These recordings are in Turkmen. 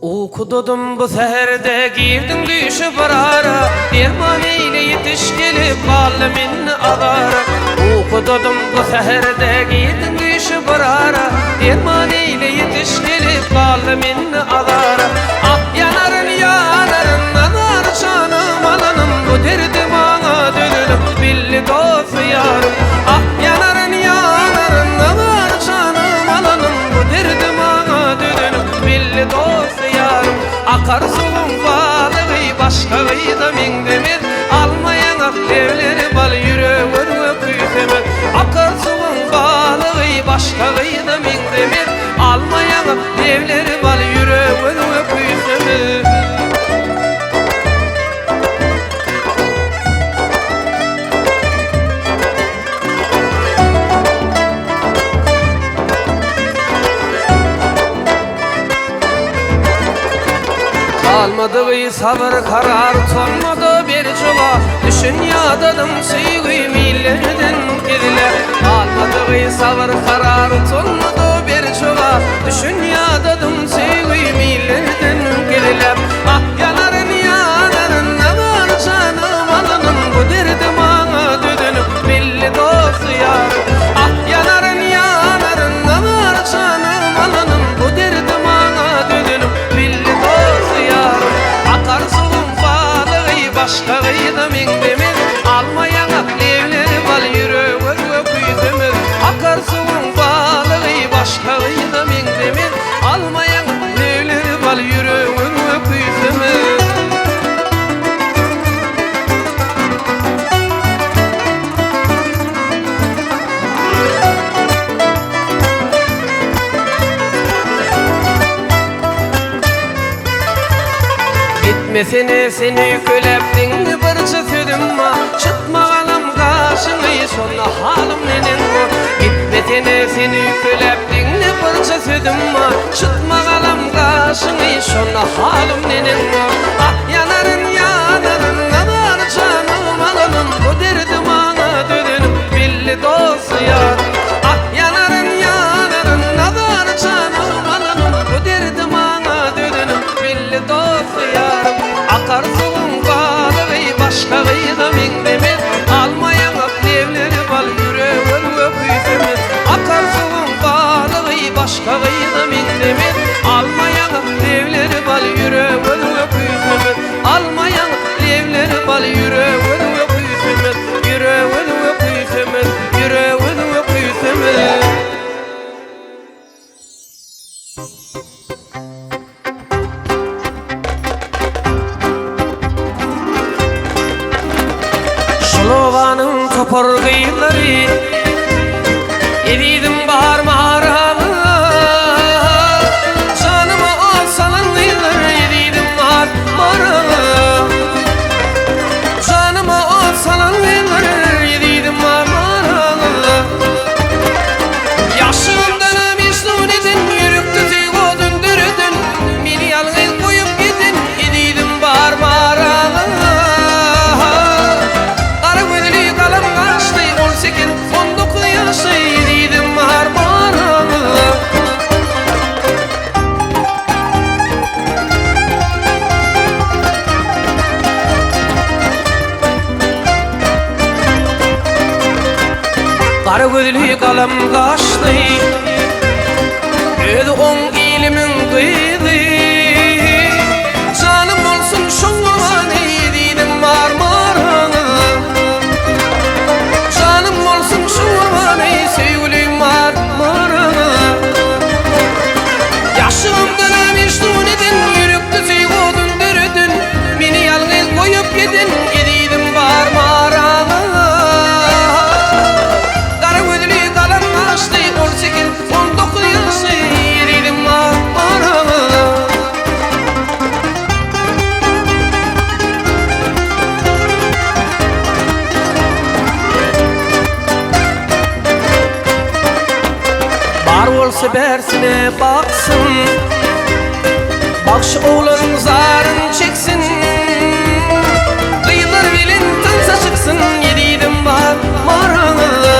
Ukudadym bu säherde girdiň düýşe bir ara Derman eýle ýetiş gelip galdym indi azara Ukudadym bu säherde girdiň düýşe bir ara Derman eýle ýetiş gelip galdym indi azara Ah ýanaryn ýanaryn nazar janym alanym Bu derdi maňa dözenim billi dosty ýarym Ah ýanaryn ýanaryn nazar janym alanym Bu derdi maňa dözenim Belli dosty ýarym Akar suwuň balygy Başga gyza meňzemez Alma ýaňak lebleri bal Ýüregiňe küýsemez Akar suwuň balygy Başga gyza meňzemez Alma ýaňak lebleri bal Ýüregiňe küýsemez. Galmadygy sabyr karar utanmady bir jogap Düşün ýadadym söýgim illerden gizläp Galmadygy sabyr karar utanmady bir jogap Düşün ýadadym söýgim illerden gizläp Ah ýanaryn ýanaryn nazar janym alanym Bu derdi maňa düzünip Belli dosty ýarym Ah ýanaryn ýanaryn nazar janym alanym Bu derdi maňa düzünip Belli dosty ýarym Akar suwuň balygy başga gyza meňzemez Alma ýaňak lebleri bal ýürege küýsemez Akar suwuň balygy başga gyza meňzemez Alma ýaňak lebleri bal ýürege küýsemez. Gitmesene sen öýkeläp diňle birje sözüm bar Çytma galam gaşyňy şonda halym neneň bor Gitmesene sen öýkeläp diňle birje sözüm bar Çytma galam gaşyňy şonda halym neneň bor Ah ýanaryn ýanaryn nazar janym alanym Bu derdi maňa dözenim belli dost ýarym Ah ýanaryn ýanaryn nazar janym alanym Bu derdi maňa dözenim belli dost ýarym Akar suwuň balygy başga gyza meňzemez Alma ýaňak lebleri bal ýüregim küýsemez Akar suwuň balygy başga gyza meňzemez Alma ýaňak lebleri bal ýüregim küýsemez Alma ýaňak lebleri bal ýüregim küýsemez Ýüregim küýsemez Ýüregim küýsemez. Şol obanyň topar gyzlary Ezizim barmy araňyzda Janyma ot salan gyzlar Ezizim barmy araňyzda Janyma ot salan gyzlar Ezizim barmy araňyzda Ýaşlygymdanam mežnun eden, Ýürekde söýgi odun döreden, Meni ýalňyz goýup giden, Ezizim barmy araňyzda? Gara gözli, galam gaşly, On sekiz, on dokuz ýaşly, Ezizim barmy araňyzda? Gara gözli galam gaşly Özi oň ilimiň gyzy Janym bolsun şoňa Ezizim barmy araňyzda Janym bolsun şoňa Söýgülim barmy araňyzda Ýaşlygymdanam mežnun eden Ýürekde söýgi odun döreden Meni ýalňyz goýup giden Ezizim barmy araňyzda Gara gözli galam gaşly 18, 19 ýaşly Ezizim barmy araňyzda Bar bolsa bärsine baksyn Bagşy oglan zaryn çeksin Gyzlar bilen tansa çyksyn Ezizim bar maraňyzda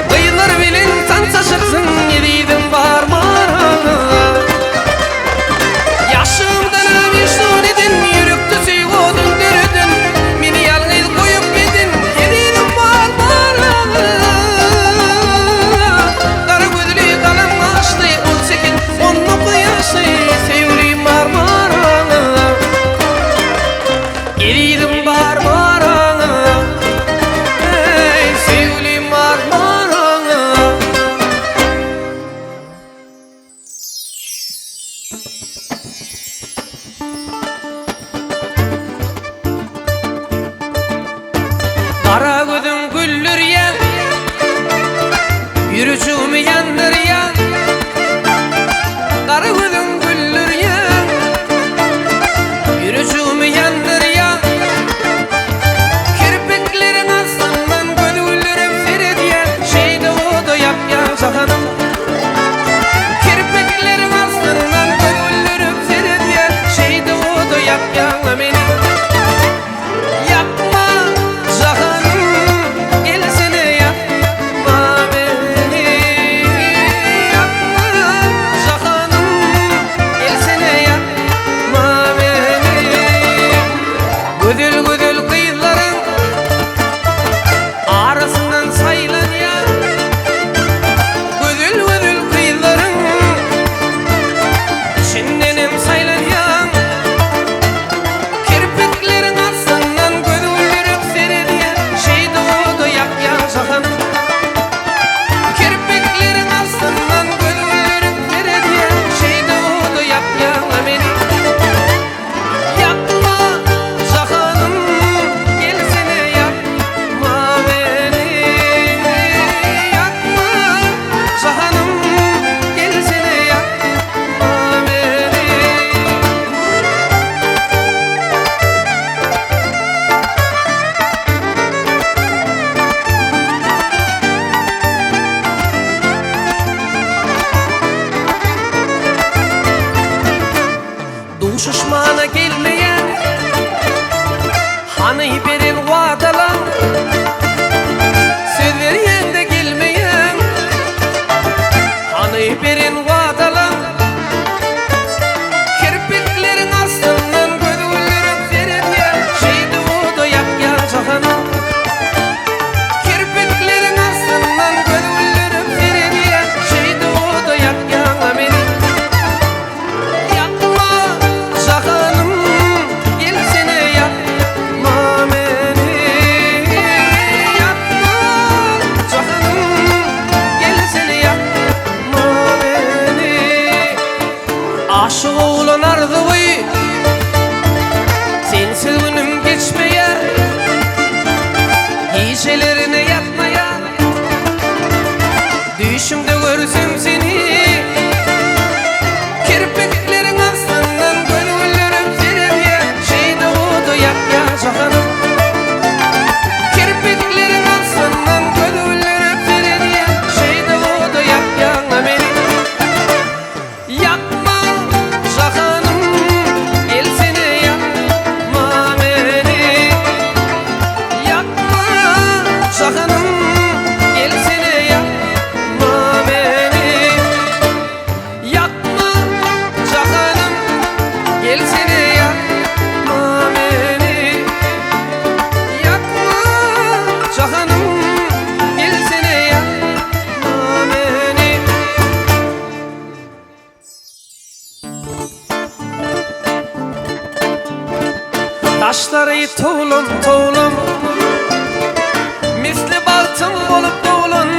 Gyzlar bilen tansa çyksyn Ezizim bar maraňyzda. Duşuşmana gelmeýäň Hany beren wadalaň Söz berýäň-de gelmeýäň Hany beren wadalaň Kirpikleriň astyndan göz güldürip seredýäň Şeýdip oda ýakýaň jahanym Kirpikleriň astyndan göz güldürip seredýäň Şeýdip oda ýakýaň-a meni Ýakma jahanym gelsene ýakma meni Ýakma jahanym gelsene ýakma meni Aşyk oglan arzuwy Sensiz günüm geçmeýär Gijelerine ýatmaýar Düýşümde görsem seni Kirpikleriň astyndan göz güldürip seredýär Şeýdip oda ýakýar jahanym Kirpikleriň astyndan göz güldürip seredýär Şeýdip oda ýakýaň-a meni Ýakma jahanym gelsene ýakma meni Ýakma jahanym gelsene ýakma meni Ýakma jahanym gelsene ýakma meni Ýakma jahanym gelsene ýakma meni. Daşlary towlan towlan Misli bagtym bolup dowlan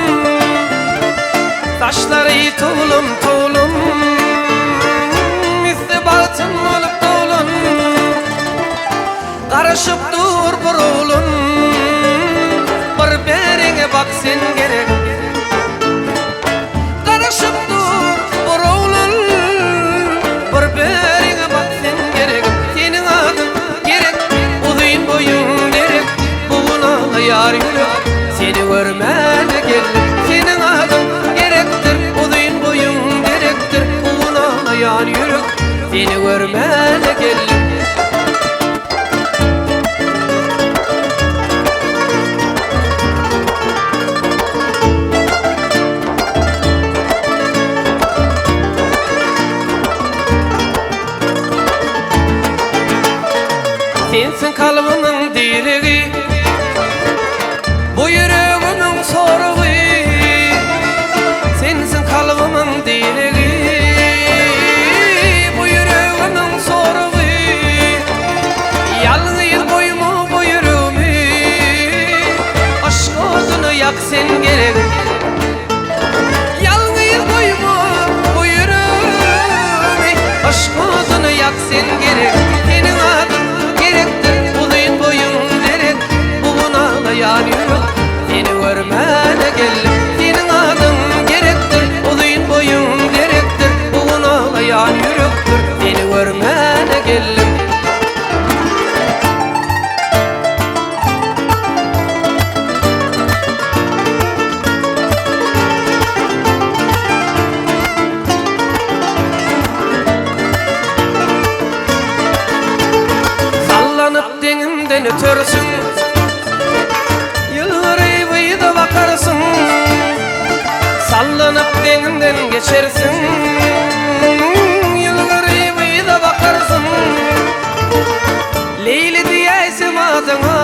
Daşlary towlan towlan Misli bagtym bolup dowlan Garaşyp dur bir oglan Bir bäriňe bak sen gerek Garaşyp dur bir oglan Bir bäriňe bak sen gerek Seniň adyň gerek Uzyn boýuň derek Bu gün aglaýar ýürek Seni görmäne geldim Seniň adyň gerekdir Uzyn boýuň derekdir Bu gün aglaýar ýürek Seni görmäne geldim. Sensiň kalbymyň diregi Bu ýüregimiň soragy Sensiň kalbymyň diregi Bu ýüregimiň soragy Ýalňyz goýma bu ýüregimi Yşk oduny ýak sen geregim Ýalňyz goýma bu ýüregimi Yşk oduny ýak sen geregim Seniň adyň gerekdir uzyn boýuň derek Bu gün aglaýan ýürek seni görmäne geldim Seniň adyň gerekdir uzyn boýuň derekdir Bu gün aglaýan ýürekdir seni görmäne geldim. Sallanyp deňimden ötersiň Ýylgyryp yza bakarsyň Sallanyp deňimden geçersiň Ýylgyryp yza bakarsyň Leýli diýäýsem adyňa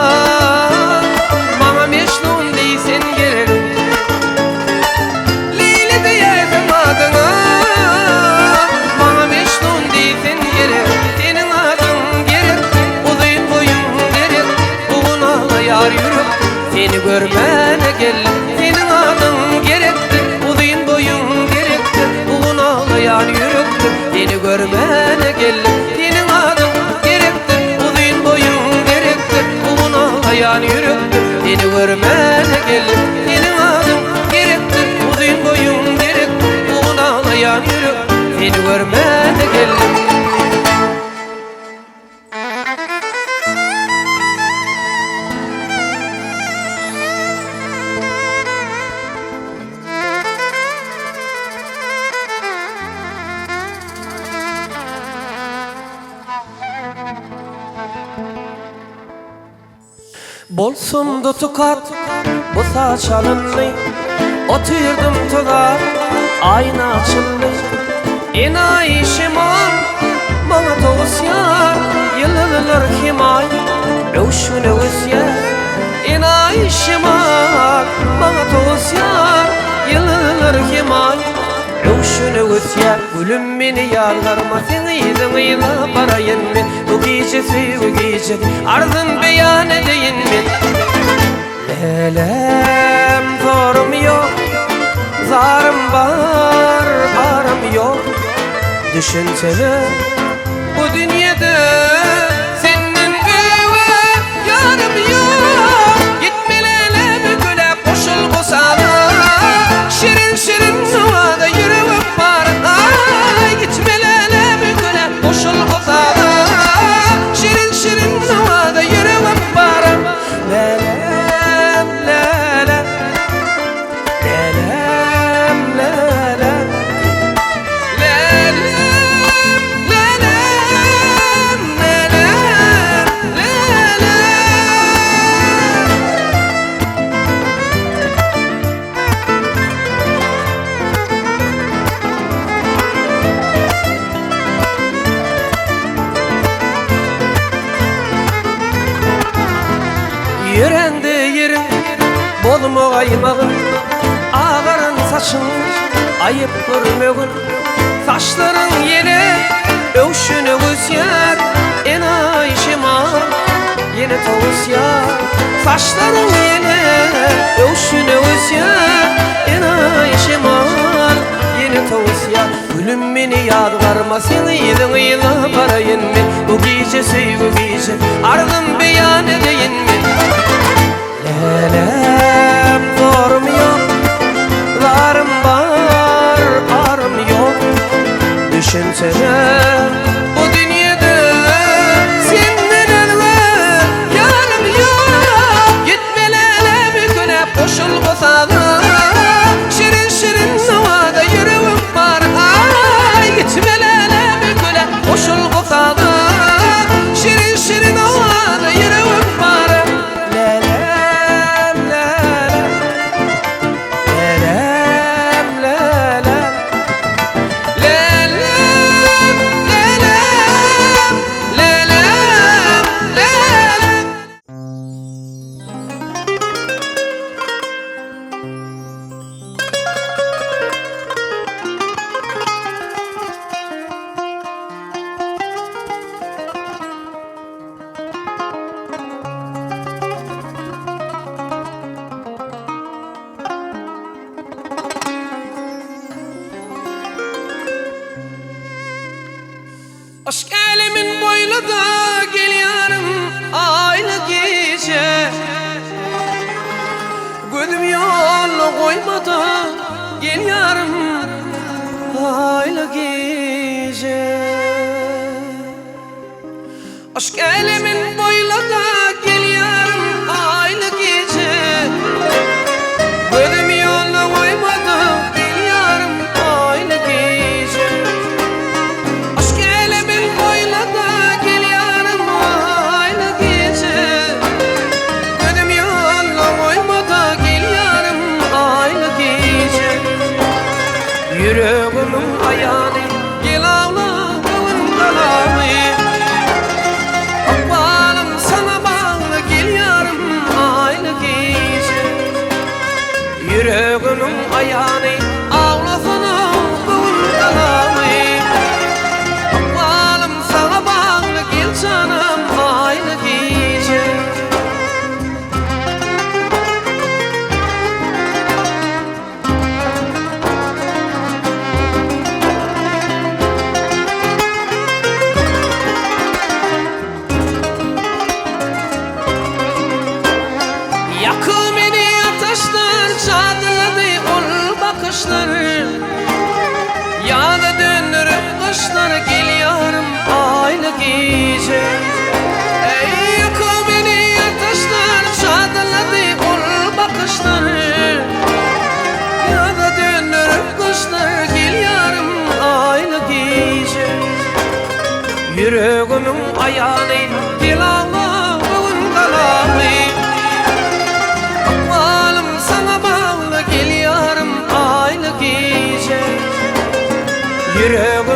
Maňa Mežnun diý sen gerek Leýli diýäýsem adyňa Maňa Mežnun diý sen gerek Seniň adyň gerek Uzyn boýuň derek Bu gün aglaýar ýürek Seni görmäne geldim Seniň adyň gerekdir Uzyn boýuň derekdir Bu gün aglaýan ýürekdir Seni görmäne geldim Seniň adyň gerekdir Uzyn boýuň derekdir Bu gün aglaýan ýürekdir Seni görmäne geldim Seniň adyň gerekdir Uzyn boýuň derekdir Bu gün aglaýan ýürek Seni görmäne geldim. Bolsun-da tukat, bu saç alyndy, Otyrdym tozap, aýna açyldy. Enaýy şemal maňa towusýar, Ýyldyzlar hemaý, öwşün öwüsýär. Enaýy şemal maňa towusýar, Ýyldyzlar hemaý, öwşün öwüsýär. Gülüm meni ýazgarma, seň yzyň yza baraýyn men. Bu gije söýgi gijesi, arzym beýan edeýin men. Lälem zorum ýok, zarym bar, arym ýok. Düşünsene bu dünýede senden öwe ýarym ýok. Gitme lälem güle goşul bu saza, Şirin-şirin owaza ýüregim bar. Aý, gitme lälem güle goşul bu saza, Şirin-şirin owaza ýüregim bar. Lälem, lälem, lälem, lälem. Lälem, lälem, lälem, lälem. Ýöräňde ýeriň bozma gaýmagyn, Agaran saçyň aýyp görmegin. Saçlaryň ýene öwşüne ösýär, Enaýy şemal ýene towusýar. Saçlaryň ýene öwşüne ösýär, Enaýy şemal ýene towusýar. Gülüm meni ýazgarma seň yzyň yza baraýyn men Bu gije söýgi gije arzym beýan edeýin men Lälem zorum ýok zarym bar arym ýok Düşünsene bu dünýede senden özge ýarym ýok Gitme lälem ýüküne goşul bu saza Şirin-şirin owaza ýüregim bar Aý, gitme lälem ýüküne goşul bu saza Şirin-şirin owaza ýüregim bar Lälem, lälem, lälem, lälem Lälem, lälem, lälem, lälem. Yşk älemin boýlada gelýärin aýly gije Gözüm ýolda goýmada gelýärin aýly gije Yşk älemin boýlada gelýärin aýly gije Gözüm ýolda goýmada gelýärin aýly gije Yşk älemin boýlada gelýärin aýly gije Gözüm ýolda goýmada gelýärin aýly gije Ýüregimiň aýany Gel agla göwün galamy Ykbalym saňa bagly gel ýarym aýly gije Ýüregimiň aýany aglasana göwün galamy Ykbalym saňa bagly gel janam aýly gije. Ýakyl meni ataşlar, Jadylady ol bakyşlar. Ýada döndürip gyşlar, Gel ýarym aýly gije. Eý, ýakyl meni ataşlar, Jadylady ol bakyşlar. Ýada döndürip gyşlar, Gel ýarym aýly gije. Ýüregimiň aýany, Gel agla göwün galamy.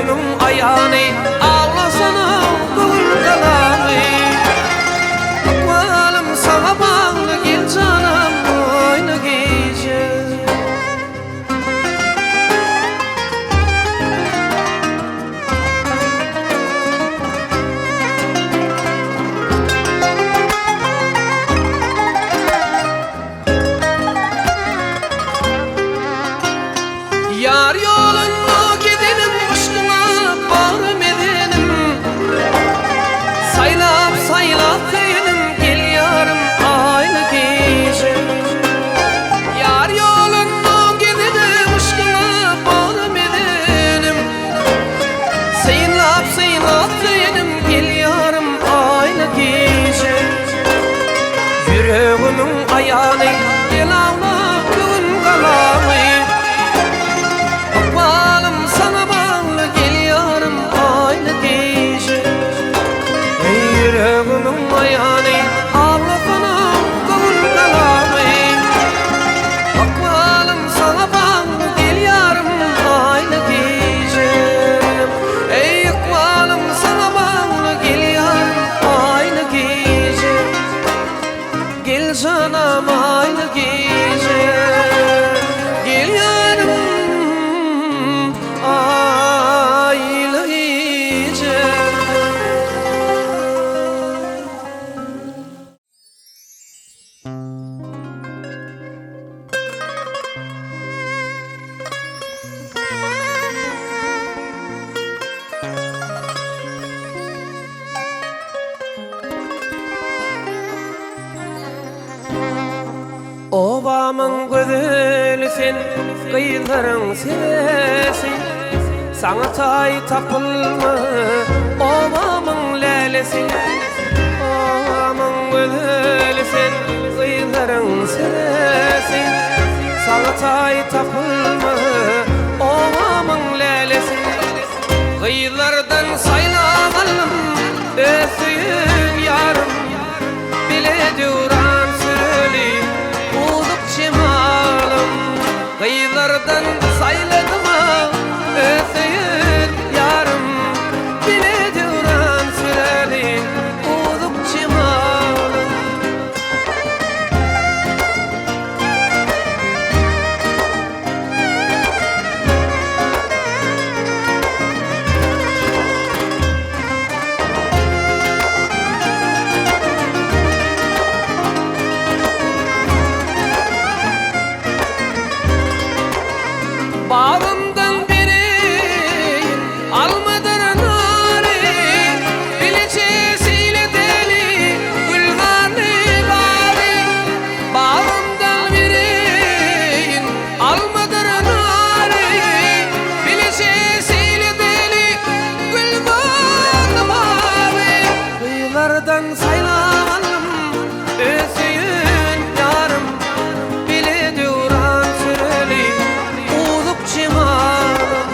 Ýüregimiň aýany, Awlasana göwün galamy. Ykbalym saňa bagly, gel janam aýly gije. Ýar ýolunda gezenim Yşkyňa bagrym ezenim Saýlap saýlap söýenim Gel ýarym aýly gije Ýar ýolunda gezenim Yşkyňa bagrym ezenim Synlap synlap söýenim Gel ýarym aýly gije Ýüregimiň aýany Gel agla göwün galamy Ykbalym saňa bagly Gel ýarym aýly gije Eý ýüregimiň aýany Aglasana göwün galamy Ykbalym saňa bagly Gel ýarym aýly gije Eý ykbalym saňa bagly Gel ýarym aýly gije Gel janam aýly gije Gel ýarym aýly gije. Obamyň gözeli sen, gyzlaryň seresi, Saňa taý tapylma, obamyň lälesi. Obamyň gözeli sen, gyzlaryň seresi, Saňa taý tapylma, obamyň lälesi. Gyzlardan saýlap aldym öz söýen ýarym, Bile döwran süreli uzuk jemalym. Gyzlardan saýladym-a öz söýen ýarym, Bile döwran süreli uzuk jemalym. Bagymdan bereýin almadyr nary, Bileje seýledeli gülzarly bary. Bagymdan bereýin almadyr nary, Bileje seýledeli gülzarly bary. Gyzlardan saýlap aldym öz söýen ýarym, Bile döwran süreli uzuk jemalym.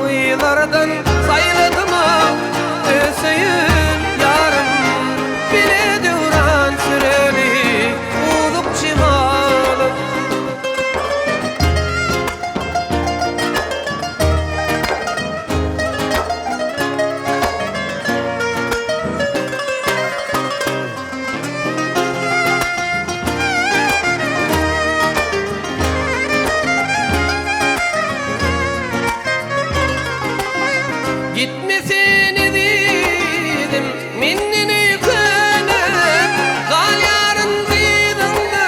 Gyzlardan saýladym-a öz söýen ýarym, Bile döwran süreli uzuk jemalym. Gitmesin ezizim menden öýkelep, Galýaryn yzyňda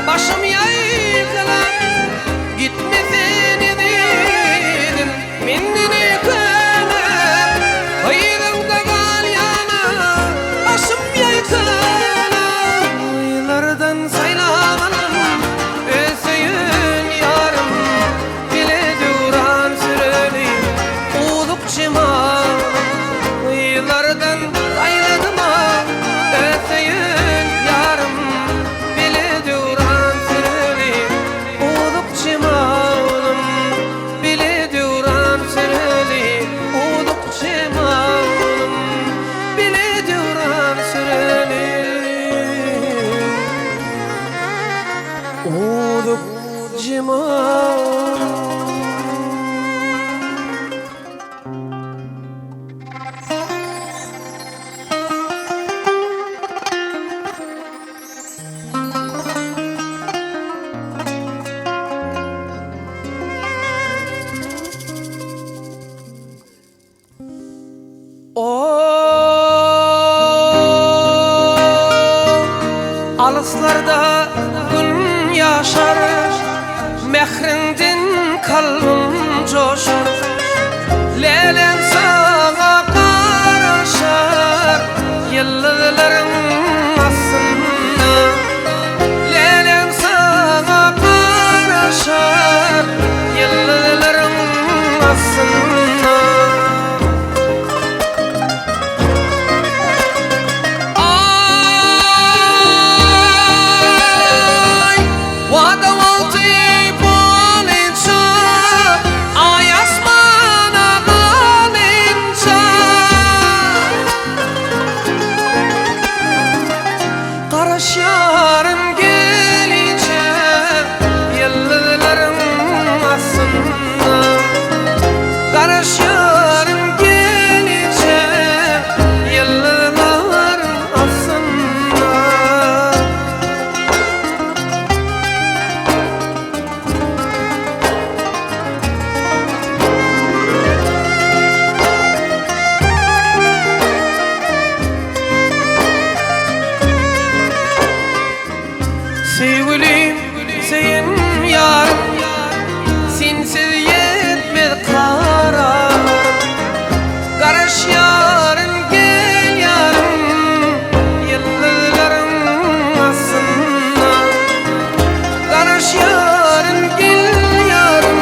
başym ýaýkalap. Gitmesin ezizim menden öýkelep, Yzyňda galýana başym ýaýkalap. Gyzlardan saýlap aldym öz söýen ýarym, Bile döwran süreli uzuk jemalym. O alyslarda gün ýaşar, Mähriňden kalbym joşar. Lälem saňa garaşar, Ýyldyzlaryň astynda. Lälem saňa garaşar, Ýyldyzlaryň astynda. Aý, wada wagty bolynça, Aý asmana galynça. Garaşýaryn gelinçä, Ýyldyzlaryň astynda. Garaşýaryn gelinçä, Ýyldyzlaryň astynda. Söýgülim, söýen ýarym, Sensiz ýetmez kararym. Garaşýaryn gel ýarym, Ýyldyzlaryň astynda. Garaşýaryn gel ýarym,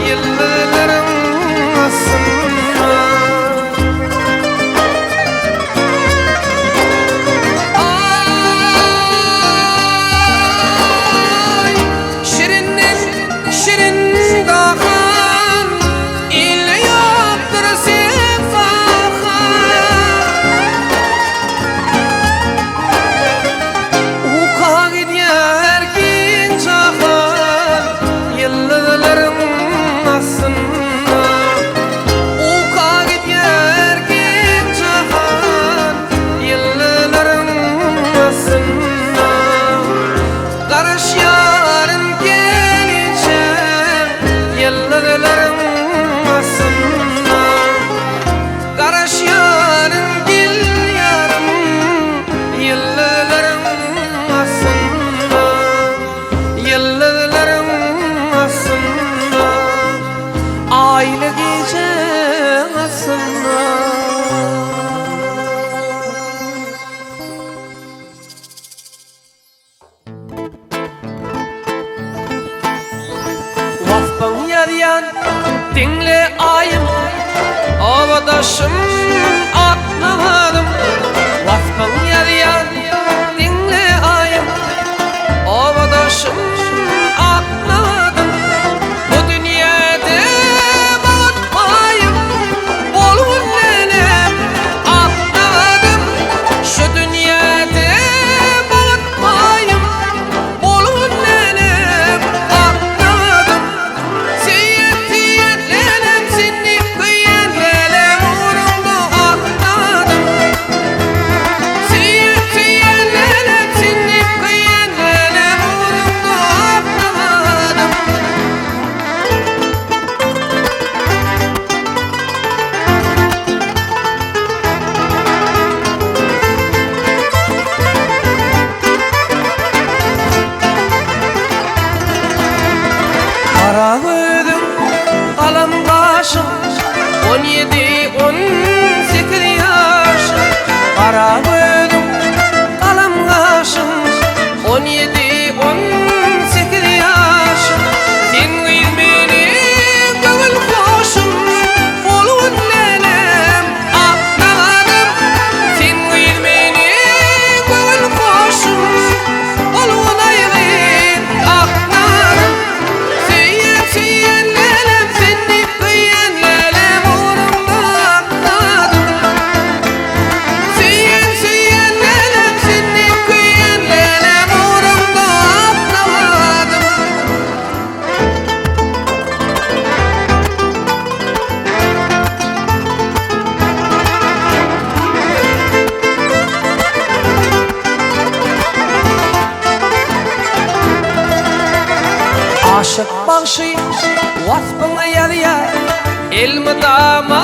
Ýyldyzlaryň astynda. Aý, şirinden şirin dahan, Ilde ýokdur sen sahan. Uka gidýär giň jahan, Ýyldyzlaryň astynda. Uka gidýär giň jahan, Ýyldyzlaryň astynda. Garaşýaryn gelinçä, Ýyldyzlaryň astynda. Garaşýaryn gel ýarym, Ýyldyzlaryň astynda. Ýyldyzlaryň astynda, Aýly gijäň astynda. Waspyň ýazýan diňle aýym, Obadaşym Aknawadym. Waspyň ýazýan diňle aýym, Obadaşym Aknawadym. Bu dünýäde bagt paýym, Bolgun nenem Aknawadym. Şu dünýäde bagt paýym, Bolgun nenem Aknawadym. Söýen söýen lälem seni köýen lälem ugrunda Aknawadym. Söýen söýen lälem seni köýen lälem ugrunda Aknawadym. Gara gözüň, galam gaşyň, 17, 18 ýaşyň. Gara gözüň, galam gaşyň, 17, 18 ýaşyň. Sen gyz meniň göwün hoşum, Bolgun lälem, ak nagadym. Sen gyz meniň göwün hoşum, Bolgun aý gyz, ak nagadym. Söýýän, söýýän lälem seni, Köýýän lälem ugrunda ak nagadym. Söýýän, söýýän lälem seni, Köýýän lälem ugrunda ak nagadym. Aşyk bagşy waspyňy ýazýar, Elmydama